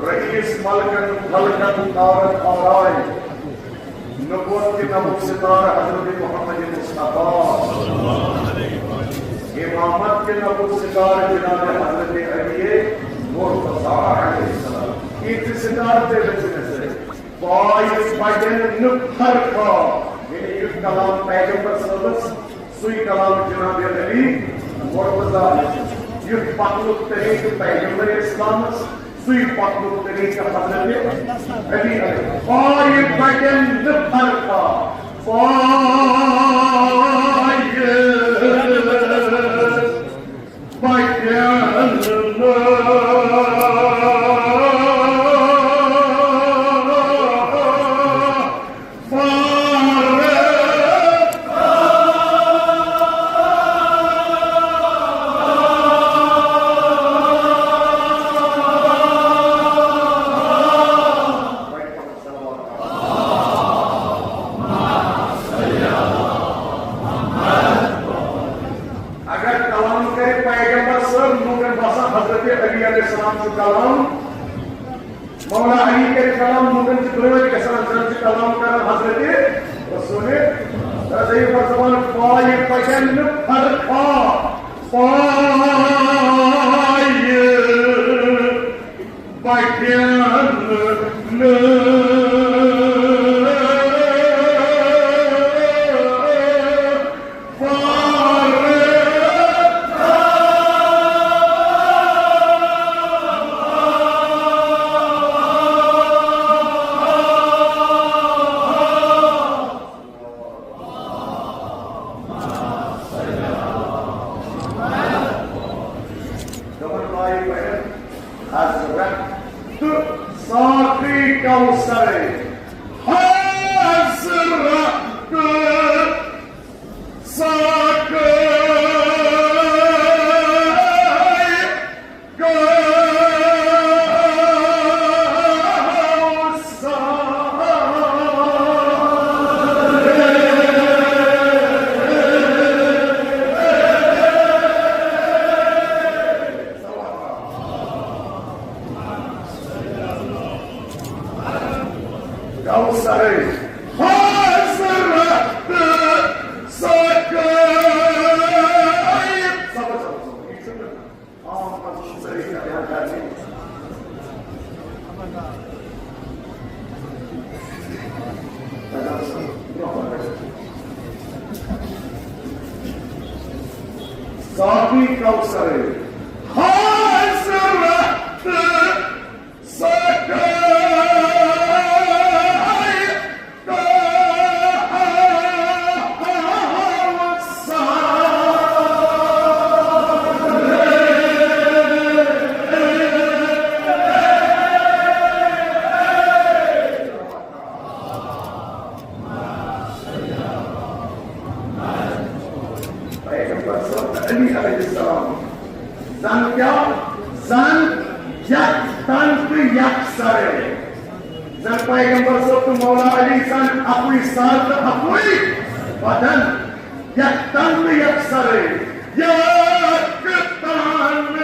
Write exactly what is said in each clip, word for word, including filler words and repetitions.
رئیس ملکن ملکن تارک آرائے، نبوت کے نبو ستارہ حضرت محمد مصطفیٰ۔ امامت کے نبو ستارہ جناب حضرت علی مرتضیٰ علیہ السلام۔ یہ ستارہ تے بچنے سے پایہِ پَکن نہٕ فرقا۔ یعنی یُتھ کلام پیغمبر صٲبس، سُے کلام جناب علی مرتضیٰ۔ یُتھ پکنُک طریقہٕ پیغمبر اسلامس، سُے پکنُک طریقہٕ حضرت علی۔ پایہِ پَکن نہٕ فرقا۔ پایہِ اگر کلام کرِ پیغمبر صٲب، لوٗکن باسان حضرت علی علیہ السلام چھُ کلام، مولا علی کرِ کلام، لوٗکن چھِ برٲرۍ گژھان، زن چھِ کلام کران حضرت رسول۔ رضی اللہ زبان پایہِ پَکن نہٕ فرقا، پایہِ پَکن نہٕ حضرت ساقی کوثر، حضرت ساقی کوثر۔ کوثر حضرت ساقی۔ ساقی کوثر حضرت ساقی۔ پیغمبر صٲب علی علیہ السلام زن کیا؟ زن یک تن تہٕ یک سرے۔ زن پیغمبر صٲب تہٕ مولا علی زن اکُے سر تہٕ اکُے بدن، یک تن تہٕ یک سرے۔ یک تن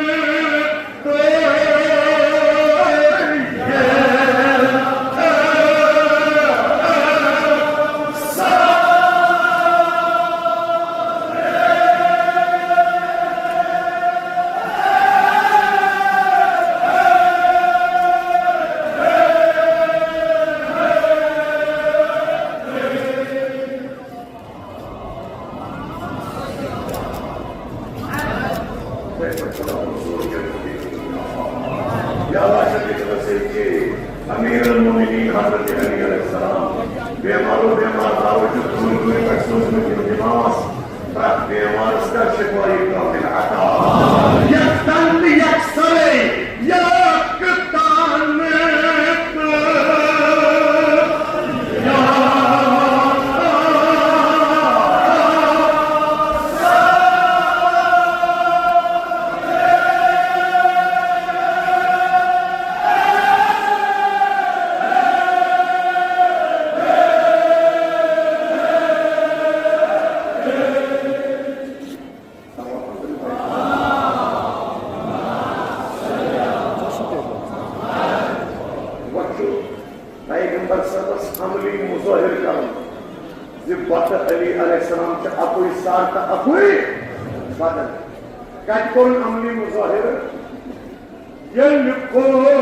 السلام۔ بیمارو بیمار باوجود دوٗرِ دوٗرِ پٮ۪ٹھ سوٗزمٕتۍ یِم لباس، پرٛٮ۪تھ بیمارس کر شفای کامل عطا۔ یکدم تہٕ یکسرے، یکدم تہٕ وۄنۍ چھُ پیغمبر صٲبس عملی مظٲہر کرُن زِ بتہٕ علی علیہ السلام چھِ اَکُے سر تہٕ اَکُے بدن۔ کتہِ کوٚرُن عملی مظٲہر؟ ییٚلہِ کھوٚر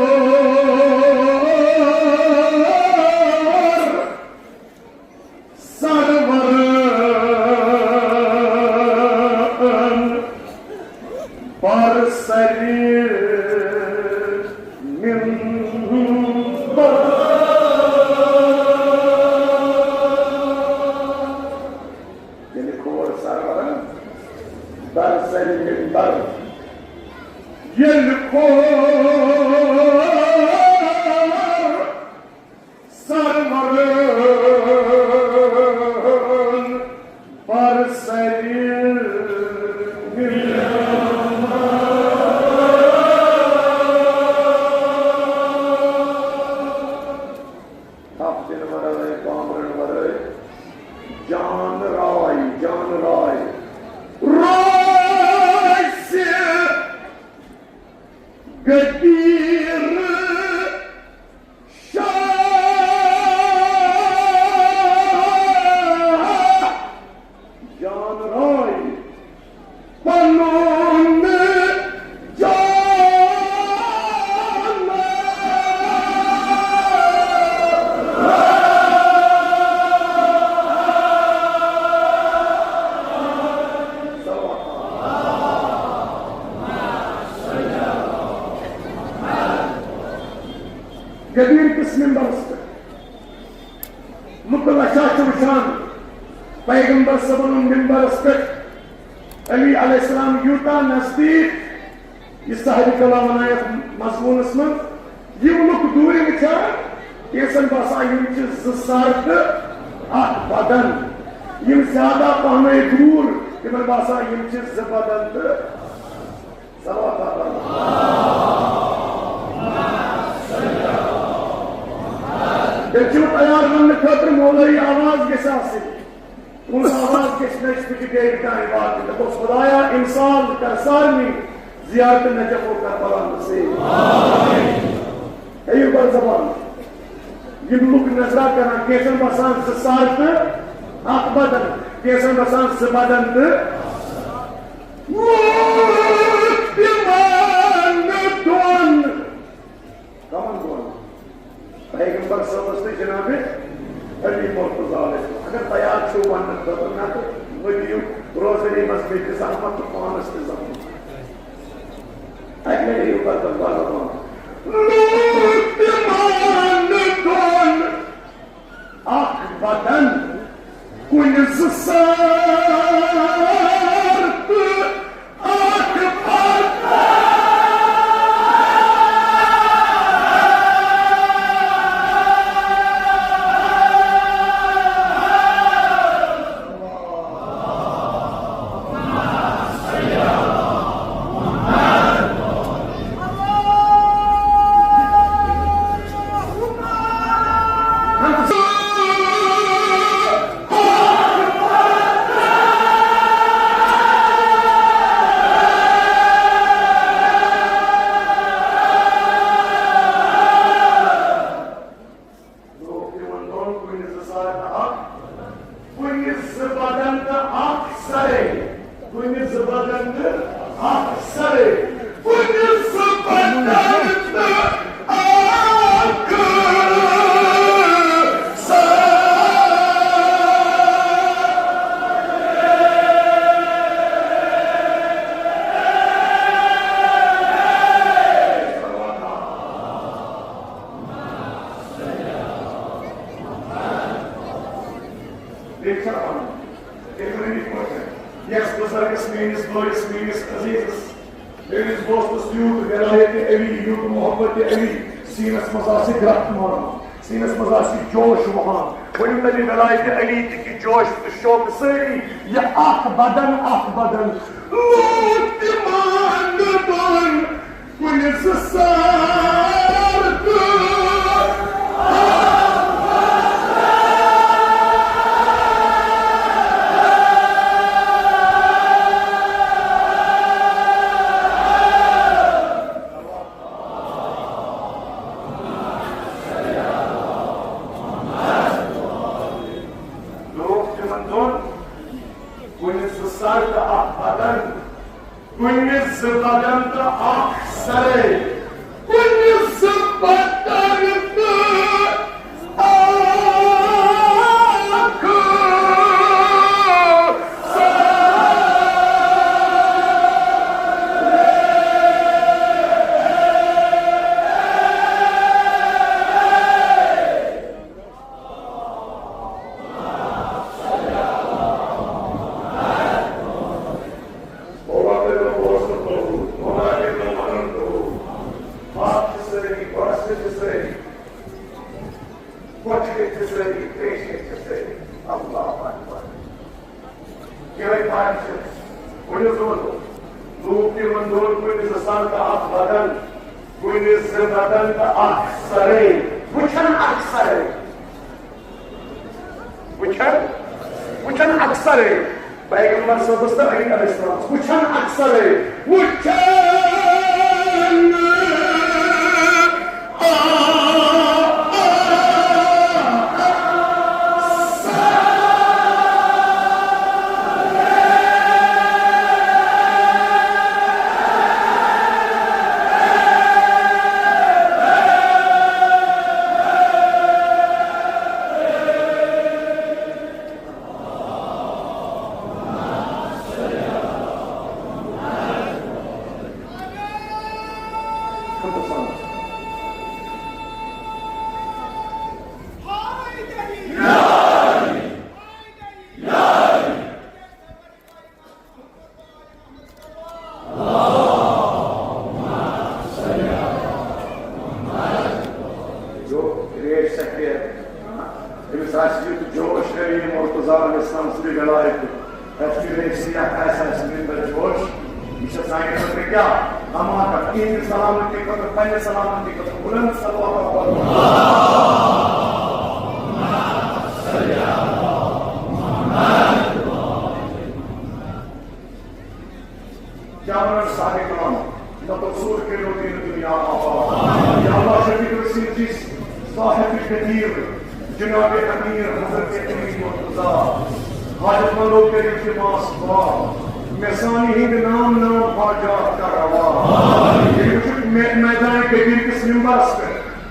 سرورن بر سری منبر۔ ییٚلہِ کھوٚر سرورن بر سری منبر، ییٚلہِ کھوٚر سرورن بر سری تھپھ دِنہٕ ورٲے، بامبرن ورٲے، جان راے، جان راے۔ روزِ گدیر شاہ جان راے پنُن جان۔ گدیر کِس ممبرس پٮ۪ٹھ لُکہٕ لچھا چھِ وٕچھان پیغمبر صٲبن ہُنٛد ممبرس پٮ۪ٹھ علی علیہ السلام یوٗتاہ نزدیٖک، یہِ صاحب کلام ونان یتھ مضموٗنس منٛز، یِم لُکھ دوٗرِ وٕچھان، کینٛژن باسان یِم چھِ زٕ سر تہٕ اکھ بدن، یِم زیادہ پہمے دوٗر، تِمن باسان یِم چھِ زٕ بدن تہٕ صلوات پرنہٕ۔ تیٚلہِ چھِو تیار وننہٕ خٲطرٕ مولوی آواز گژھِ آسٕنۍ۔ تُہُنٛد آواز گژھِ نہٕ اَسہِ فِکرِ بیٚیہِ کانٛہہ عبادت۔ دوٚپُس، خدایا، اِنسان کر سارنٕے زیارت نجف و کربلا نصیب۔ ہیٚیِو بر زبان۔ یِم لُکھ نظرا کران، کینٛژن باسان زٕ سر تہٕ اکھ بدن، کینٛژن باسان زٕ بدن تہٕ لوٗکھ تِمن دۄن۔ کمن دۄن؟ پیغمبر صٲبس تہٕ جناب علی مرتضیٰ علیہ السلام۔ اگر تیار چھِو وننہٕ خٲطرٕ، نتہٕ مہٕ دِیِو روزنی منٛز بیٚیہِ تہِ زحمت تہٕ پانس تہِ زحمت۔ اکہِ لٹہِ ہیٚیِو پتہٕ بر زبان۔ لوٗکھ تِمن دۄن۔ اکھ بدن، کُنہِ زٕ سر تہٕ اکھ بدن۔ لوٗکھ تِمن دۄن، کُنہِ زٕ سر تہٕ اکھ، کُنہِ زٕ بدن تہٕ اکھ سرے، کُنہِ زٕ بدن تہٕ اکھ سرے، کُنہِ زٕ بدن تہٕ اکھ سرے۔ بیٚیہِ چھا وَنُن؟ تیٚلہِ ؤنِو یِتھ پٲٹھۍ، یَس بُزرگَس، میٛٲنِس بٲیِس، میٛٲنِس عزیٖزَس، میٛٲنِس دوستَس یوٗت ولایت علی، یوٗت محبت علی سیٖنَس منٛز آسہِ گرٛٮ۪کھ ماران، سیٖنَس منٛز آسہِ جوش وَہان۔ ؤنِو تَمہِ ولایت علی تہِ کہِ جوش تہٕ شوق سٲری، یہِ اَکھ بدن، اَکھ بدن۔ لوٗکھ تہِ مانٛگہٕ بۄن کُنہِ زٕ سار تہٕ لوٗکھ تِمن دۄن کُنہِ زٕ سر تہٕ اکھ بدن، کُنہِ زٕ بدن تہٕ اکھ سرے، کُنہِ زٕ بدن تہٕ اکھ سرے۔ یِہوٚے فرق چھِ۔ ؤنِو زٕ وَنو۔ لوٗکھ تِمن دۄن کُنہِ زٕ سر تہٕ اکھ بدن، کُنہِ زٕ بدن تہٕ اکھ سرے۔ وٕچھن اکثرے۔ وٕچھن، وٕچھن اکثرے۔ پیغمبر صٲبس تہٕ علی علیہ السلام وٕچھن اکثرے۔ وٕچھن۔ جو ریش سفید، أمِس آسہِ یُتھ جوش علی مرتضیٰ علیہ السلام سٕنٛدِ ولایتُک۔ اَسہِ چھُ ریش سیاہ، آسہِ اَسہِ مِنبر جوش۔ یہِ چھےٚ سانہِ خٲطرٕ کیٛاہ حماقت؟ تِہِنٛدِ سلامتی خٲطرٕ، پننہِ سلامتی خٲطرٕ بُلند صلوات۔ کیٛاہ وَنان صاحب کرام، نہ تو سور کے لوٹی نہ دنیا آباد۔ یا اللہ شفیع رسید جس صاحب قدیر جناب امیر حضرت علی مرتضیٰ، حاجت مندو کے التماس دعا، میں سانی ہند نام نام حاجات کا روا۔ یہ وچھو میں-، میدان قدیر کس ممبرس پہ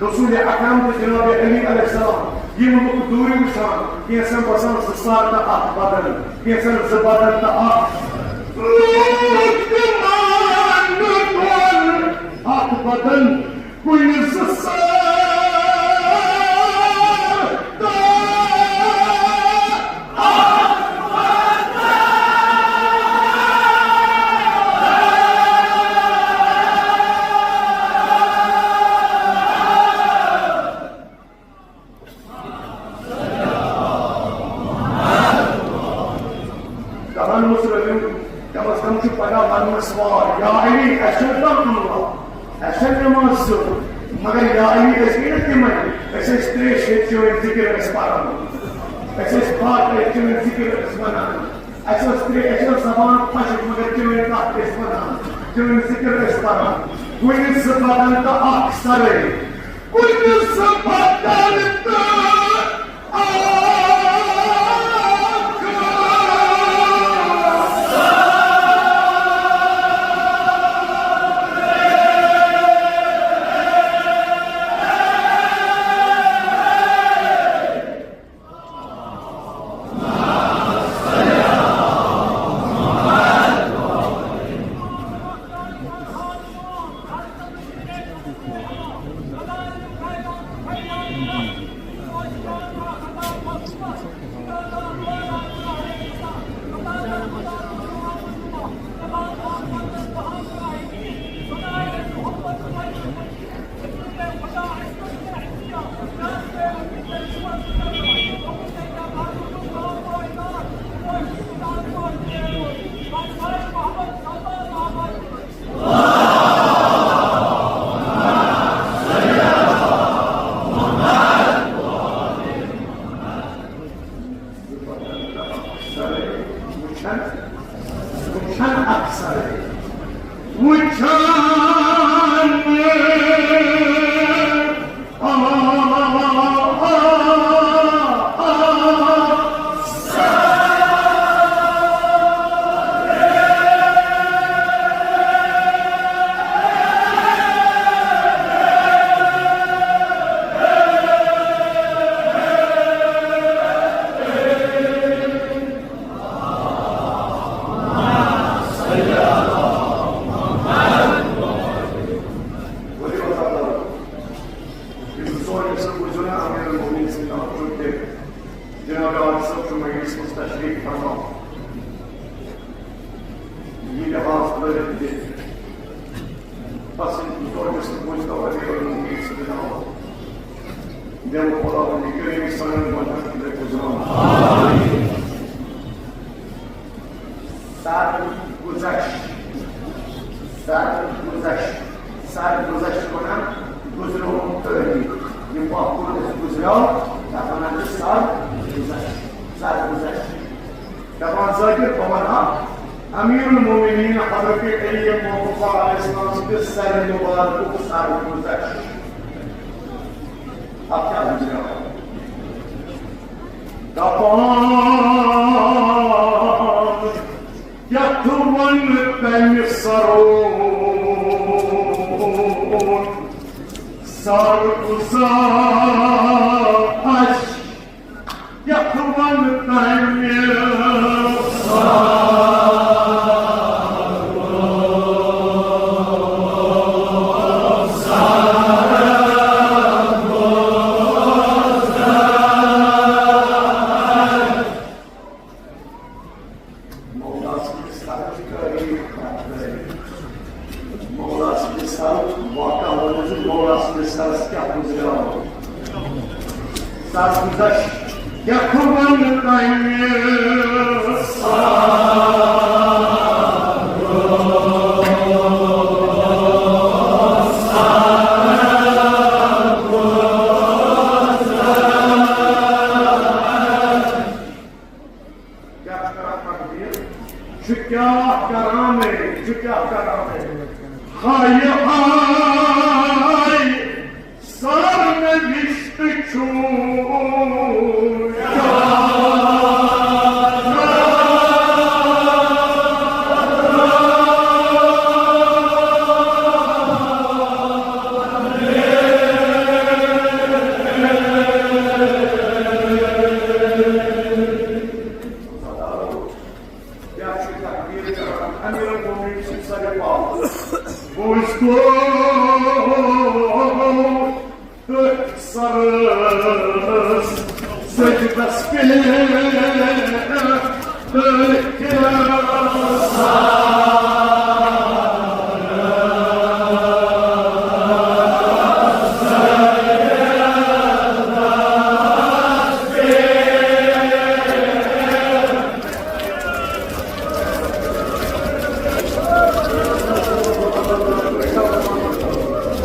رسول اکرم تہٕ جناب علی علیہ السلام یِم لُکھ دوٗرِ وٕچھان، کینٛژن باسان زٕ سر تہٕ اکھ بدن، کینٛژن زٕ بدن تہٕ اکھ۔ لوٗکھ تہِ مانہٕ بۄن اکھ بدن، کُنہِ زٕ سر تہٕ دَپان اوس رٔٹِو، کم از کم چھُ پگاہ وننس وار، یا علی، اَسہِ چھُنہٕ کانٛہہ کٲم، اَسہِ چھَنہٕ نٮ۪ماز سیوٚد، مگر یا علی، أسۍ گٔے نہ تِمے، أسۍ ٲسۍ تریش ہیٚتھ چٲنۍ ذِکر ٲسۍ پران، أسۍ ٲسۍ باقٕے چٲنۍ ذِکر ٲسۍ ونان، اَسہِ ٲس ترے-، اَسہِ ٲس زبان خۄشک، مگر چٲنۍ کتھ ٲسۍ ونان، چٲنۍ ذِکر ٲسۍ پران۔ کُنہِ زٕ بدن تہٕ اکھ سرے، کُنہِ زٕ بدن تہٕ اکھ۔ راج صٲب چھُ مجلسہِ منٛز تشریٖف فرما۔ یہِ لحاظ ترٲوِتھ دِتھ پسند بزرگس بوٗزتو امیر المومنین سٕنٛدِ ناوٕ۔ دِل خۄداوندِ کریم سانٮ۪ن گۄنہن ہٕنٛدِ گُزران۔ سرگُزشت، سرگُزشت، سرگُزشت وَنان گُزریومُت تٲریٖخ۔ یہِ وقت یُس گُزریو، تَتھ وَنان چھِ سرگُزشت، سرگُزشت۔ دَپان ذٲکِر، بہٕ وَنہٕ ہا، امیر المومنین حضرت علی مصطفیٰ علیہ السلام سٕنٛدِ سرِ مُبارکُک سرگُزشت۔ اَتھ کیٛاہ گُزریو؟ دَپان یتھ ون تمہِ سرو سر گزار، یتھ ون تمہِ سر مولا سٕنٛدِ سرٕچ تٲریٖخ کَتھ کَرِ؟ مولا سٕنٛدِ سرُک واقعہ وَنہٕ زِ مولا سٕنٛدِ سرَس کیٛاہ گُزریٛاو؟ سر گُزشت کیٛاہ وَنہٕ تَمہِ؟ کیٛاہ چھُ کران تقدیٖر؟ چھُ کیٛاہ کران مےٚ؟ چھُ کیٛاہ کران مےٚ؟ ہاے ہاے، سر مےٚ وِشتہٕ چھُ۔ کیٛاہ چھُ تقدیٖر کران؟ امیر المومنین سٕنٛدِ سرِ پاک۔ بوٗزتو تٔتھۍ سرس سجدس پٮ۪ٹھ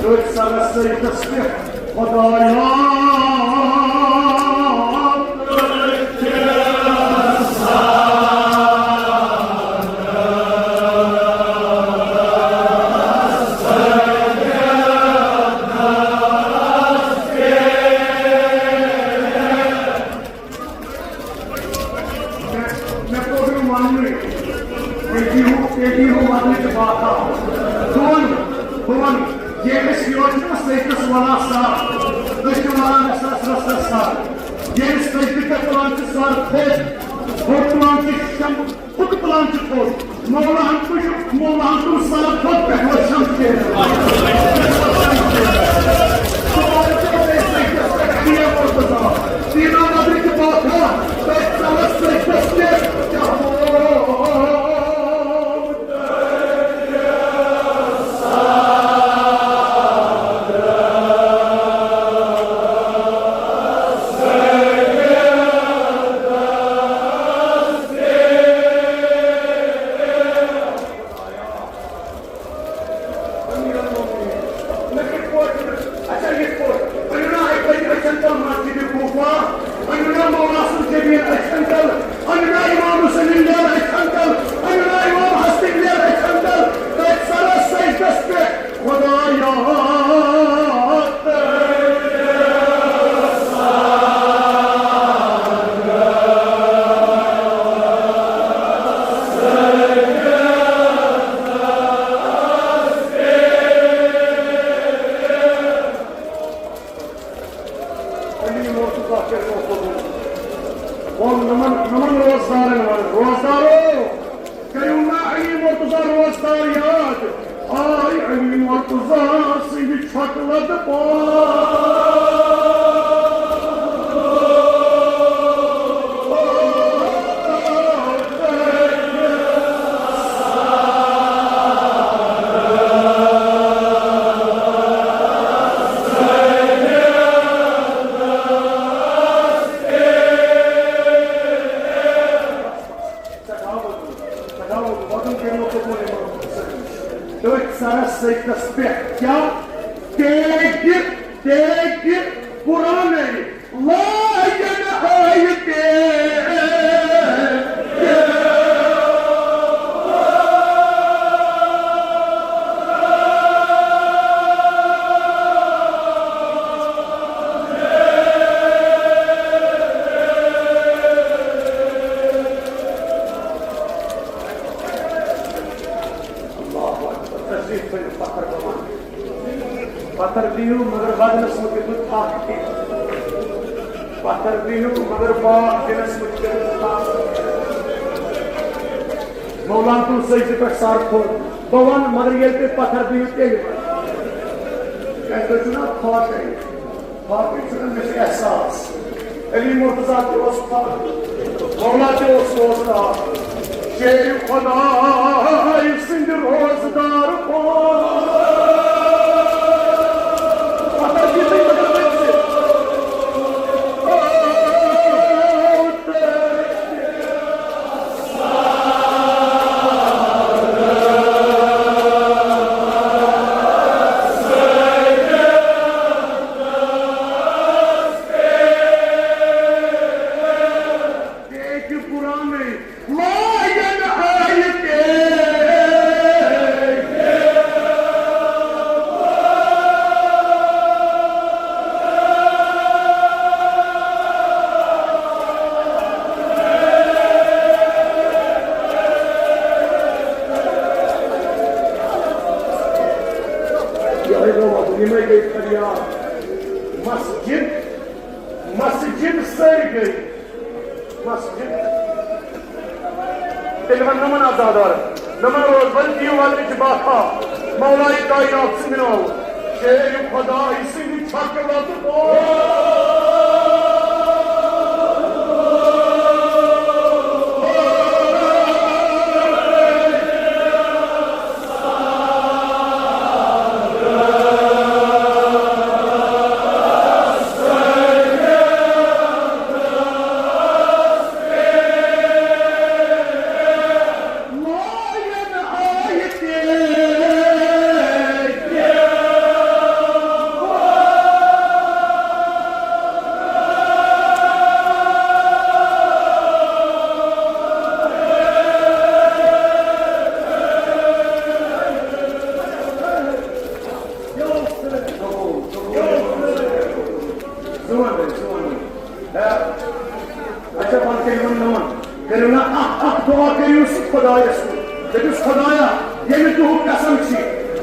تٔتھۍ سرس سجدس پٮ۪ٹھ خدایا۔ مےٚ، مےٚ توٚگ نہٕ وَننُے۔ تُہۍ دِیِو، تُہۍ دِیِو وَننٕچ باتھا۔ بہٕ وَنہٕ، بہٕ وَنہٕ، ییٚمِس یورٕ چھُنہ سجدَس وَلان سَر، أسۍ چھِ وَنان أسۍ سَر، سَر، سَر۔ ییٚمِس سجدٕ پٮ۪ٹھ تُلان چھِ سَر تھوٚد، تھوٚد تُلان چھِ شم-، بُتہٕ تُلان چھِ تھوٚد۔ مولاہن تُج، مولاہن تُل سر تھوٚد پٮ۪ٹھ ؤژھ شمشیر۔ سُہ وَنہِ تہِ اوس أسۍ سجدس پٮ۪ٹھ علی مرتضی۔ دیٖنا ندرِ تہِ باسان، تٔتھۍ ژَلَس سجدس پٮ۪ٹھ۔ کیٛاہ گوٚو؟ مےٚ کِتھ پٲٹھۍ، اچھا، یِتھ پٲٹھۍ، أنِو نا اَکہِ بَجہِ أچھَن تَل مسجدِ کوٗفہ، أنِو نا مولا سُنٛد جبیٖن أچھَن تَل، أنِو نا اِمام حُسینٕنۍ لٮ۪ر أچھَن تَل، أنِو نا اِمام حسنٕنۍ لٮ۪ر أچھَن تَل، تٔتھۍ سَرَس سجدَس پٮ۪ٹھ، خدایا۔ علی مرتضیٰ کٔرۍتو قبول۔ ووٚن نمن، نمن روزدارن ووٚن، روزدارو، کٔرِو نا علی مرتضیٰ روزدار یاد۔ آے علی مرتضیٰ سٕنٛدِ چھۄکہٕ لدٕ پاس۔ سجدس پٮ۪ٹھ کیا؟ تیگہِ، تیگہِ پُرانے لایَن آیہِ تیگہِ۔ اللہ اکبر۔ تشریف تھٲیِو پتھر بھگوان۔ پتھر بِہِو مگر ودنس مُتعلق اکھ تہِ۔ پتھر بِہِو مگر پاک دِنس مُتعلق اکھ تہِ۔ مولا تُل سجدٕ پٮ۪ٹھ سر تھوٚد۔ بہٕ وَنہٕ، مگر ییٚلہِ تُہۍ پتھر بِہِو تیٚلہِ وَنہٕ۔ کیٛازِ تُہۍ چھِو نا فاقے؟ باقٕے چھُنہٕ مےٚ چھُ احساس۔ علی مرتضیٰ تہِ اوس پتھ، مولا تہِ اوس روزدار۔ شیر خداے سٕنٛدِ روزدار پٲٹھۍ۔ پتہ چھِ تُہۍ مگر ؤنۍ زِ۔ یِہوٚے گوٚو وَدُن، یِمَے گٔے فریاد۔ مسجد، مسجد سٲری گٔے۔ مسجد۔ تیٚلہِ وَن نَمَن عزادار، نَمَن روز، وَن دِیِو وَن چھِ باقا۔ مولائے کائنات سٕنٛدِ ناوٕ۔ شیر خداے سٕنٛدِ چھکہٕ لَتہٕ پوش۔ زٕ وَن، زٕ وَن۔ اچھا، وَن کٔرِو وۄنۍ میون۔ کٔرِو نا اکھ اکھ دُعا کٔرِو سُہ خۄدایَس کُن۔ دٔپِس، خۄدایا، ییٚمہِ دُہُک قسم چھِ،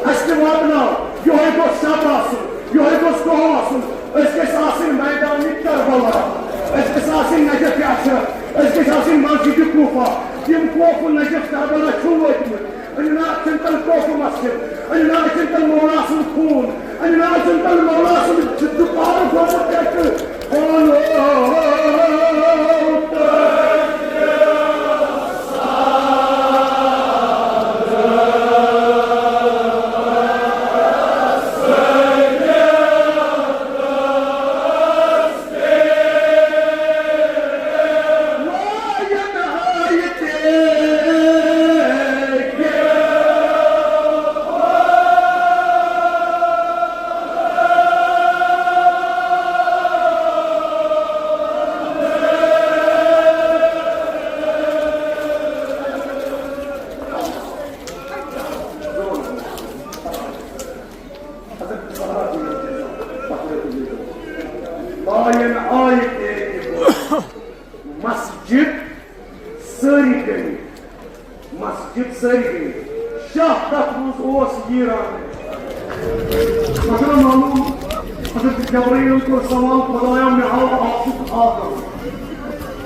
اَسہِ تہِ واتناو، یِہوٚے گوٚژھ شب آسُن، یِہوٚے گوٚژھ دۄہ آسُن۔ أسۍ گٔژھۍ آسٕنۍ میدانِ کربلا، أسۍ گٔژھۍ آسٕنۍ نجف اشرف، أسۍ گٔژھۍ آسٕنۍ مسجد کوفہ۔ یِم کوفہ نجف کربلا چھُ وٲتمُت۔ أنِو نا أچھن تل کوفہ مسجد، أنِو نا أچھن تل مولا سُنٛد خوٗن، أنِو نا أچھن تل مولا سُنٛد دُپارٕ گوٚمُت ٹٮ۪ٹھٕ۔ قولوا لایَن آیہِ تیٚلہِ مسجد سٲری گٔے، مسجد سٲری گٔے۔ شاہ تَتھ منٛز اوس ییٖران۔ مگر معلوم، حضرت جبرائیل کوٚر سوال، خۄدایا، مےٚ ہاو آسُک آدم۔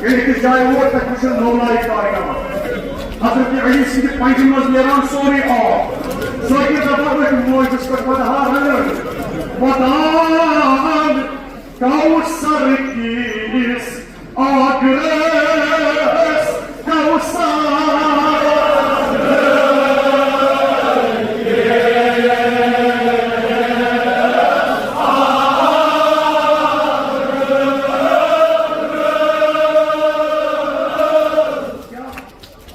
ییٚلہِ أکِس جایہِ ووت، تَتہِ وٕچھُن مولایہِ کائنات۔ حضرت علی سٕنٛدِ پنجہِ منٛز نیران سورُے آب۔ سٲری دَپان، أتھۍ موجَس پٮ۪ٹھ وَدہا رَنٛگَن۔ وَدان کوثر کِس آگرس کوثر۔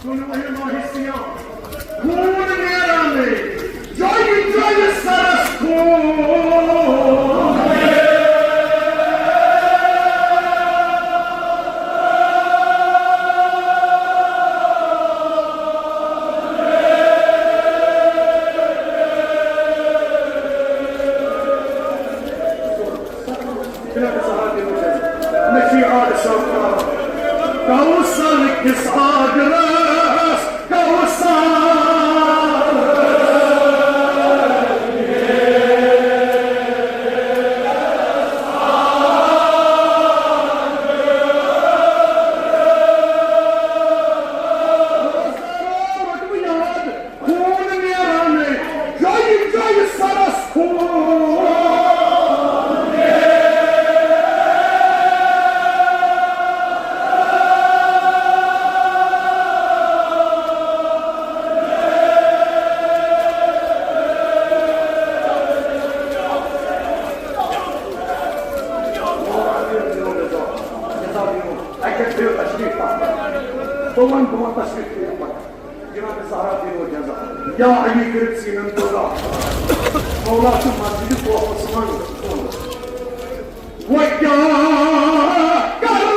سُنو ہے ماہ سیاہ، خوٗن نیران ہے، جایہِ کوثر کِس آگرس، کوثر۔ خوٗن نیران، جایہِ جایہِ سرس خوٗن۔ اَکہِ لَٹہِ تھٲیِو تشریٖف تَتھ منٛز۔ بہٕ وَنہٕ، بہٕ وَنہٕ تشریٖف تھٲیِو پَتہٕ۔ جناب زہرا دِنو جزا۔ یا علی کٔرِتھ سیٖنَن پٲدٕ۔ مولا چھُ مسجدِ کوفَس منٛز۔ وۄنۍ کیٛاہ کَرٕ؟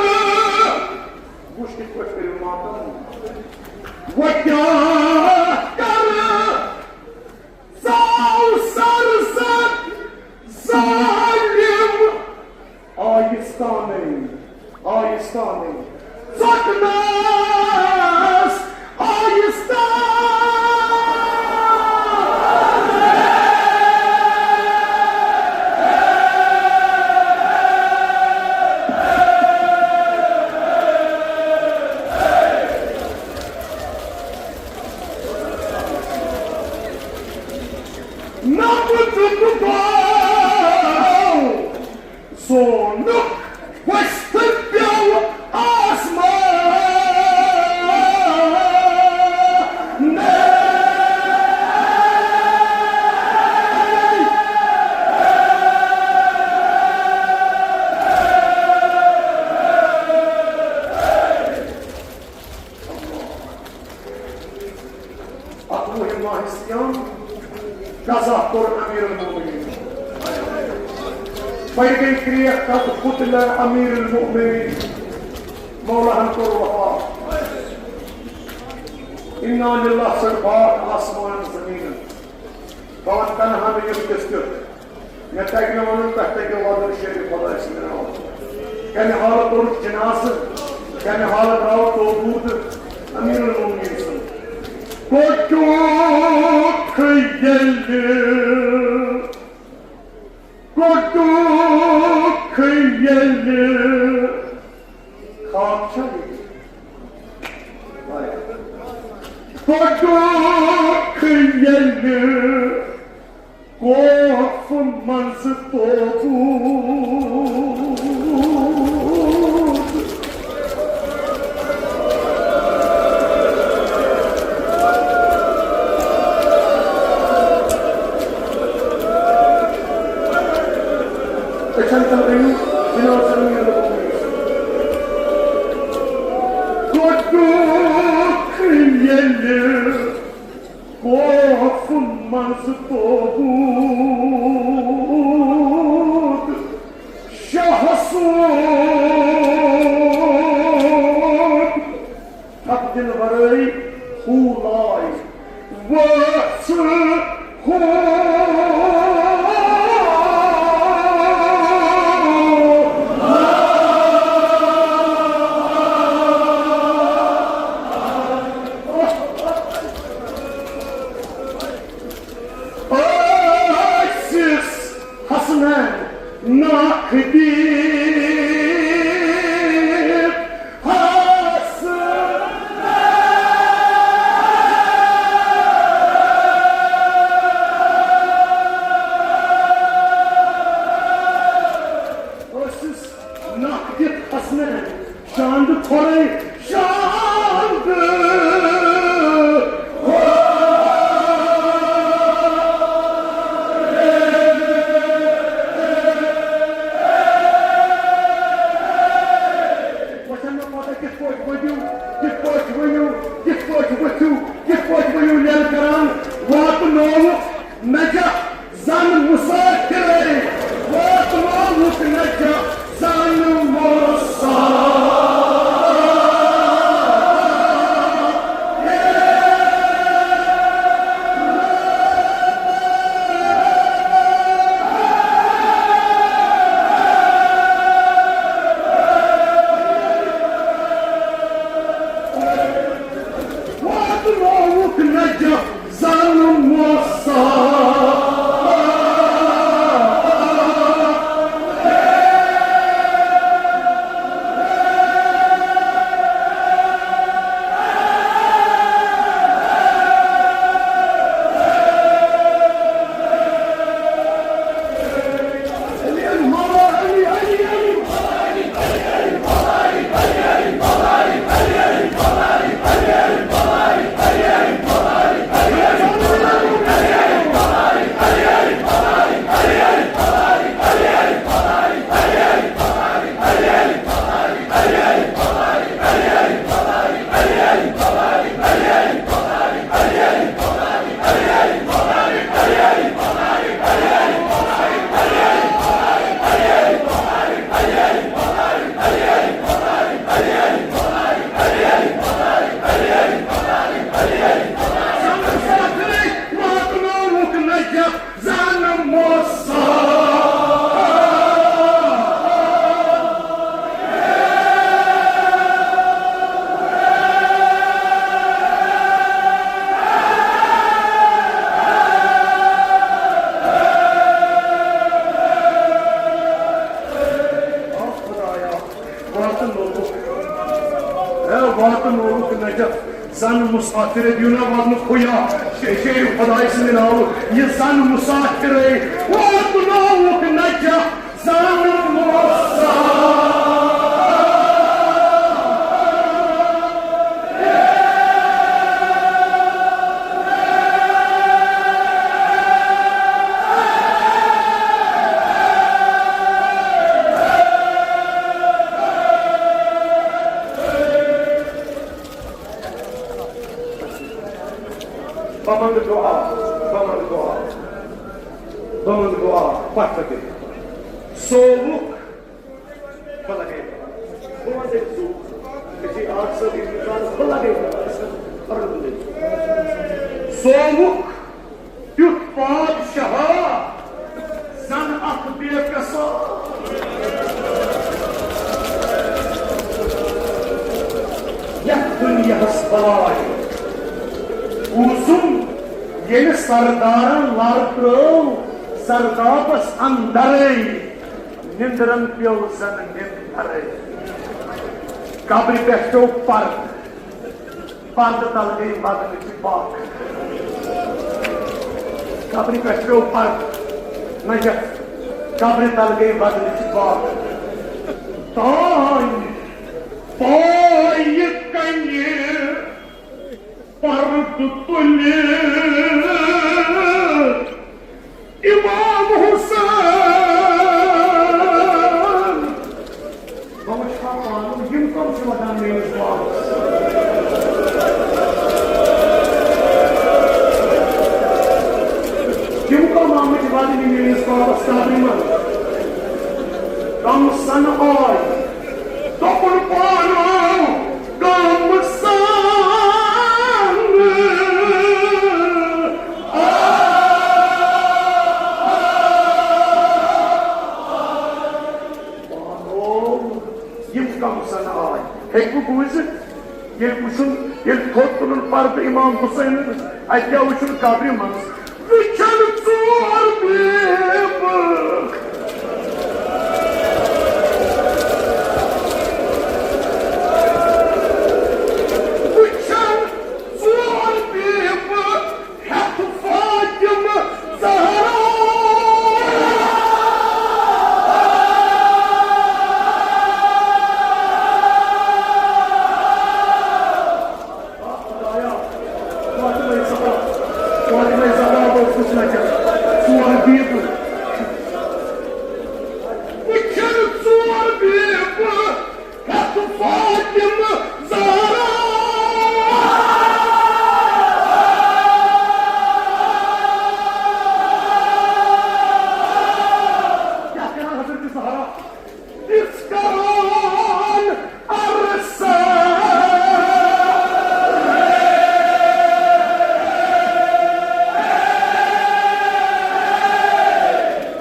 وٕچھ کِتھ پٲٹھۍ کٔرِو ماتم۔ وۄنۍ کیٛاہ کَرٕ؟ ژاو سر زد ظالم آیستانٕے، آیستانٕے، ژۄٹنس آیستان۔ نمہٕ ٹُکہٕ باو زونُکھ ؤسۍ تہٕ پیوٚو آسمان۔ اَٹھووُہِم ماہِ صیام قضا کوٚر امیر المومنین۔ پَتہٕ گٔے کرٛیکھ، تَتھ قتل امیر المومنین۔ مولاہن کوٚر وفات۔ انا للہ سۭتۍ پاک آسمان زمین۔ بہٕ وَنہٕ تنہا نہٕ یِم کِژھ کیُتھ۔ مےٚ تَگہِ نہٕ وَنُن، تۄہہِ تَگیو وَنُن شیرِ خۄداے سٕنٛدِ ناوٕ۔ کَمہِ حالہٕ کوٚرُکھ جنازٕ، کَمہِ حالہٕ درٛاو توبوٗد امیر المومنین سُنٛد۔ کوٚٹُکھ ییٚلہِ، کوٚٹُکھ ییٚلہِ، خواب چھا یہِ؟ کوٚٹُکھ ییٚلہِ کوفہٕ منٛزٕ توبوٗد۔ أچھن تل رہی جناب سمیر۔ کوٚٹُکھ ییٚلہِ کوفہٕ منٛز توبوٗد شاہ سُنٛد تھپھ دِنہٕ ورٲے ہوٗلاے وٲژ ہو۔ ٲسِس حسنین ناکھ دِتھ حسنین۔ ٲسِس ناکھ دِتھ حسنین۔ شاندٕ کھۄرے، شاندٕ کھۄرے۔ وۄنۍ چھَنہٕ مےٚ پَتہ کِتھ پٲٹھۍ ؤتھِو، کِتھ پٲٹھۍ ؤنِو، کِتھ پٲٹھۍ ؤتھِو، کِتھ پٲٹھۍ ؤنِو، ییٚلہِ کران واتنووُکھ نجف زن مسافرے، واتنووُکھ نجف زن مسافرے۔ زن موسیٰ۔ واتنووُکھ، ہے، واتنووُکھ نجف۔ زن مسافر دیو نا واتنُک خُیا، شے-، شیرِ خداے سٕنٛدِ ناوٕ۔ یہِ زن مسافر واتنووُکھ نجف، زن مسافر۔ بہٕ منٛگہٕ دُعا، بہٕ منٛگہٕ دُعا، بہٕ منٛگہٕ دُعا، پتھ پکِو۔ سووُکھ، بہٕ لگے، بہٕ وَنہٕ تۄہہِ زُو، مےٚ چھِ آز سٲری اِنتظار، بہٕ لگے، پرن بہٕ۔ سووُکھ تیُتھ پادشاہا، زن اکھ بے قصاب۔ یتھ دُنیاہس بلاے اوسُم، ییٚلہِ سردارن لر ترٲو سردابس اندرے، نِندرن پیوٚو زن نِندرے۔ قبرِ پٮ۪ٹھ پیوٚو پردٕ۔ پردٕ تل گٔے ودنٕچ باکھ۔ قبرِ پٮ۪ٹھ پیوٚو پردٕ۔ نجف، قبرِ تل گٔے ودنٕچ باکھ۔ تانۍ پایہِ کنہِ پردٕ تُلِتھ۔ امام حسین۔ بہٕ وٕچھٕ ہا پانہٕ، یِم کم چھِ وَدان میٲنِس بابس؟ یِم کم آمٕتۍ وَدنہِ میٲنِس بابس قبرِ منٛز؟ کم سن آے، دوٚپُن پانہٕ آو کم سن۔ پانو، یِم کم سن آے۔ ہیٚکِوٕ بوٗزِتھ؟ ییٚلہِ وٕچھُن، ییٚلہِ تھوٚد تُلُن پردٕ امام حسینن، اتہِ کیٛاہ وٕچھُن قبرِ منٛز؟ وٕچھن ژور بیبہٕ۔ وٕچھن ژور بیبہٕ۔ ہیٚتھ فاطمہ زہرا۔ خدایا، فاطمہ زہرا، فاطمہ زہرا اوس وٕچھان ژےٚ ژور بیبہٕ۔ وٕچھن ژور بیبہٕ۔ ہیٚتھ فاطمہ زہرا۔ کیٛاہ کران حضرت زہرا؟ تِژھ کران عرض۔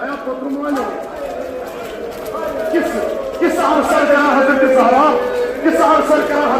اے پوترٕ مٲلِو، کِژھ، کِژھ عرض کران حضرت زہرا، کِژھ عرض کران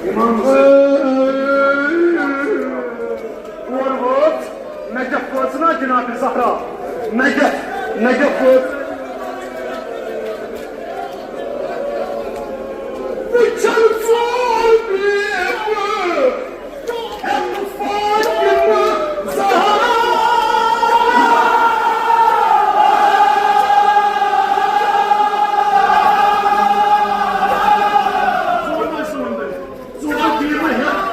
امام حسین اور وٲژ نجف، وٲژ نا جناب زہرا نجف، نجف وٲژ۔ وٕچھن ژور بیبہٕ ہٮ۪تھ فاطمہ زہرا۔ ژور بیبہٕ ہٮ۪تھ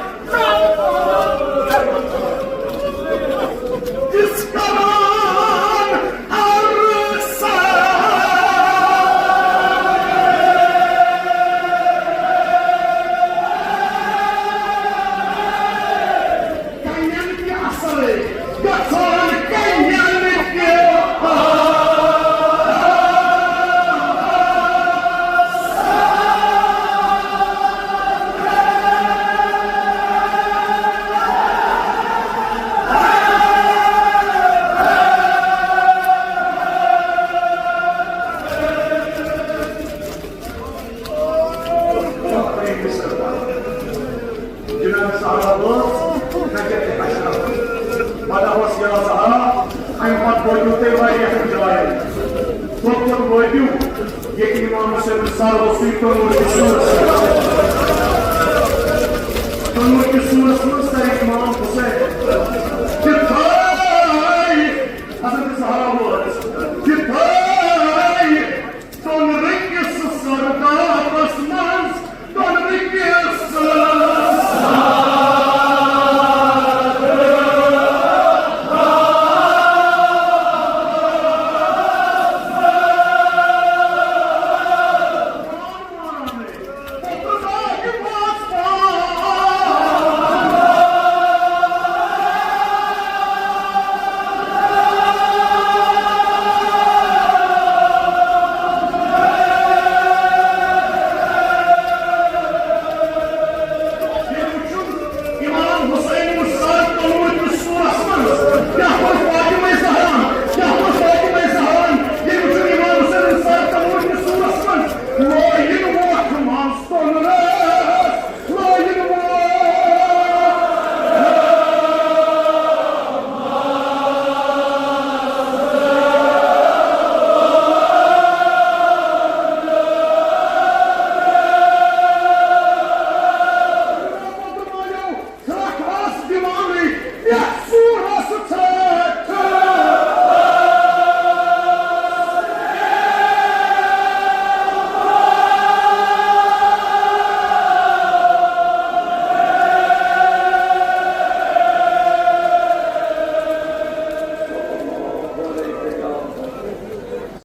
جناب صاحب اوس حضرت اشرف۔ پتہٕ اوس یا صاحب، امہِ پتہٕ وٲتِو تُہۍ واریاہن جاین۔ توٚت وٲتِو، ییٚتہِ امام حسین سر اوسُے توٚمُل۔